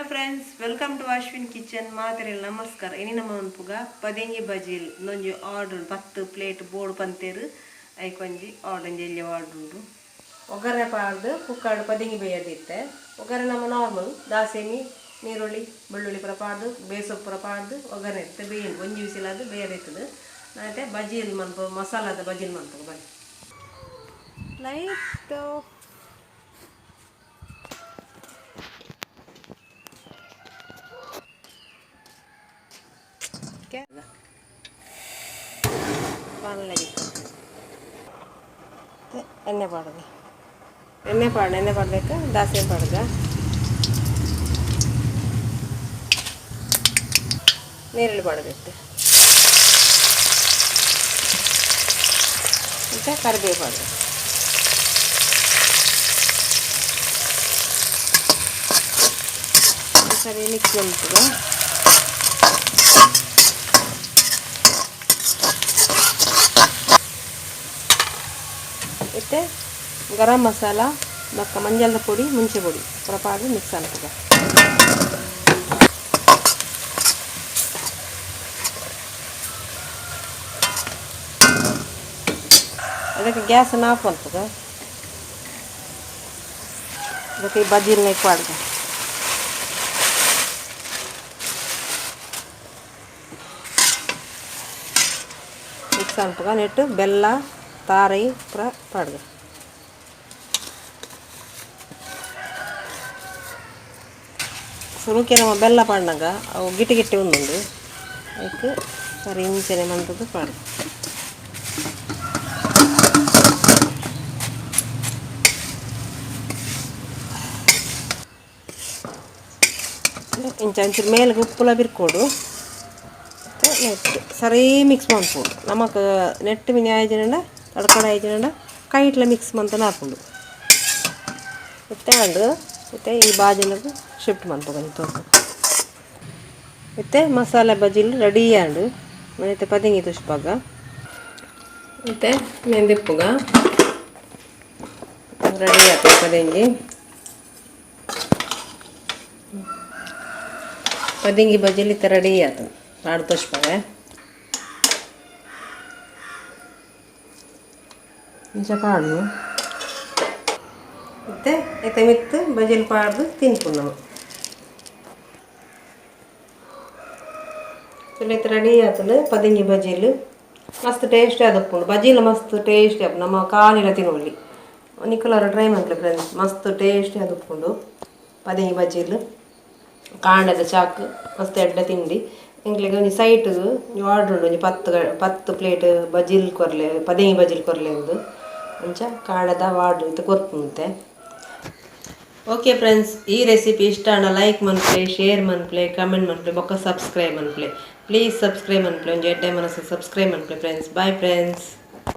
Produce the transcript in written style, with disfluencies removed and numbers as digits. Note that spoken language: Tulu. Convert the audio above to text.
Friends, welcome to Ashwin kitchen. ಮಾತೆರೆಲ್ ನಮಸ್ಕಾರ. ಇನಿ ನಮ್ಮ ಮನ್ಪುಗ ಪದೆಂಗಿ ಬಜಿಲ್ ಒಂಜಿ ಆರ್ಡರ್ 10 ಪ್ಲೇಟ್ ಬೋರ್ಡ್ ಪಂತೇರು ಐಕೊಂಜಿ ಆರ್ಡರ್ ಒಂಜಿ ಎಲ್ಯ ಆರ್ಡರ್ ಉಂಡು. ಒಗ್ಗರಣೆ ಪಾಡ್ದು ಕುಕ್ಕರ್ಡ್ ಪದೆಂಗಿ ಬೇಯದಿತ್ತೆ. ಒಗ್ಗರಣೆ ನಮ್ಮ ನಾರ್ಮಲ್ ದಾಸೆಮಿ ನೀರುಳ್ಳಿ ಬೆಳ್ಳುಳ್ಳಿ ಪೂರ ಪಾಡ್ದು ಬೇಸೊಪ್ಪು ಪೂರ ಪಾಡ್ದು ಒಗ್ಗರಣೆ ಇತ್ತೆ ಬೇಯುಂಡು. ಒಂಜಿ ವಿಸಿಲಾದ್ ಬೇಯದಿತ್ತದು. ನಾತೆ ಬಜಿಲ್ ಮನ್ಪು ಮಸಾಲಾದ ಬಜಿಲ್ ಮನ್ಪುಗ ಬನ್ನಿ. ಲೈಟ್ ಎಣ್ಣೆ ಪಾಡೋದು, ಎಣ್ಣೆ ಪಾಡ ಎಣ್ಣೆ ಪಾಡ್ಬೇಕು, ದಾಸೆ ಪಾಡ್ಗ, ನೀರುಳ್ಳಿ ಪಾಡಬೇಕು, ಮತ್ತು ಕರಿಬೇವು ಪಾಡಬೇಕು. ಸರಿ ಮಿಕ್ಸ್ ಮಾಡ್ತದ. ಮತ್ತು ಗರಂ ಮಸಾಲ ಬೊಕ್ಕ ಮಂಜಲ್ದ ಪೊಡಿ ಮುಂಚೆ ಪೊಡಿ ಪೂರ ಪಾಡ್ದು ಮಿಕ್ಸ್ ಮನ್ಪುಗ. ಅದಕ್ಕೆ ಗ್ಯಾಸ್ ಆಫ್ ಮನ್ಪುಗ. ಅದಕ್ಕೆ ಈ ಬಜಿಲ್ನ ಪಾಡ್ಗ. ಮಿಕ್ಸ್ ಮನ್ಪುಗ. ನೆಟ್ಟು ಬೆಲ್ಲ ತಾರೈ ಪೂರ ಪಾಡ್ಗ. ಸುರುಕೆ ನಮ್ಮ ಬೆಲ್ಲ ಪಾಡ್ನಾಗ ಅವು ಗಿಟ್ಟಿ ಗಿಟ್ಟಿ ಒಂದುಂಡು. ಅದಕ್ಕೆ ಸರಿ ಇಂಚನೆ ಮಂತದ್ದು ಪಾಡ್ಗ. ಇಂಚ ಒಂಚೂರು ಮೇಲ್ಗೆ ಉಪ್ಪುಲ ಬಿರ್ಕೊಡು. ಮತ್ತು ನೆಟ್ ಸರಿ ಮಿಕ್ಸ್ ಮನ್ಪೊಡು. ನಮಕ್ ನೆಟ್ ಮಿನಿ ಆಯ್ಜಿಂಡ ತಡ್ಕಡೆ ಆಯ್ಜಿಂಡ ಕೈಟ್ಲ ಮಿಕ್ಸ್ ಮಂತನ ಆಪುಂಡು. ಇತ್ತೆ ಆಂಡ್. ಇತ್ತೆ ಈ ಬಾಜನಗ್ ಶಿಫ್ಟ್ ಮನ್ಪುಗ ತೋಕ. ಇತ್ತೆ ಮಸಾಲೆ ಬಜಿಲ್ ರೆಡಿ ಆಂಡ್. ಇತ್ತೆ ಪದಿಂಗಿ ತುಷ್ಪಾಗ. ಇತ್ತೆ ಮೆಂದಿಪ್ಪುಗ ರೆಡಿ ಆತು ಪದಿಂಗಿ. ಪದಿಂಗಿ ಬಜಿಲ್ ಇತ್ತೆ ರೆಡಿ ಆತು. ಪಾಡ್ ತುಷ್ಪಾಗ ಇಂಚ ಪಾಡು. ಇತ್ತೆ ಇತ್ತೆ ಮಿತ್ತು ಬಜಿಲ್ ಪಾಡ್ದು ತಿನ್ಪು ನಮ. ಇತ್ತೆ ರೆಡಿ ಆತಂದು ಪದಿಂಗಿ ಬಜಿಲ್. ಮಸ್ತ್ ಟೇಸ್ಟಿ ಆದಪ್ಪುಂಡು ಬಜಿಲ್. ಮಸ್ತ್ ಟೇಸ್ಟಿ ಆಪುಂಡು. ನಮ್ಮ ಕಾಲಿಲ ತಿನ್ನೊಲಿ. ನಿಕುಲಾರ ಟ್ರೈ ಮನ್ಪುಲೆ ಫ್ರೆಂಡ್ಸ್. ಮಸ್ತ್ ಟೇಸ್ಟಿ ಆದುಪ್ಪುಂಡು ಪದಿಂಗಿ ಬಜಿಲ್. ಕಾಂಡದ ಚಾಕ್ ಮಸ್ತ್ ಎಡ್ಡೆ ತಿಂಡಿ. ಎಂಕ್ಲೆಗ್ ಒಂಜಿ ಸೈಟ್ ಆರ್ಡರ್ ಉಂಡು. ಒಂಜಿ 10 ಪ್ಲೇಟ್ ಬಜಿಲ್ ಕೊರ್ಲೆ, ಪದಿಂಗಿ ಬಜಿಲ್ ಕೊರ್ಲೆ ಅಂದು. ಅಂಚ ಕಾಂಡದ ಆರ್ಡರ್ ಇತ್ತೆ ಕೊರ್ಪುಂತೆ. ಓಕೆ ಫ್ರೆಂಡ್ಸ್, ಈ ರೆಸಿಪಿ ಇಷ್ಟ ಆಂಡ ಲೈಕ್ ಮನ್ಪುಲೆ, ಶೇರ್ ಮನ್ಪುಲೆ, ಕಮೆಂಟ್ ಮನ್ಪುಲೆ, ಬೊಕ್ಕ ಸಬ್ಸ್ಕ್ರೈಬ್ ಮನ್ಪುಲೆ. ಪ್ಲೀಸ್ ಸಬ್ಸ್ಕ್ರೈಬ್ ಮನ್ಪುಲೆ. ಒಂಜಿ ಎಡ್ಡೆ ಮನಸ್ಸು ಸಬ್ಸ್ಕ್ರೈಬ್ ಮನ್ಪುಲೆ ಫ್ರೆಂಡ್ಸ್. Bye friends.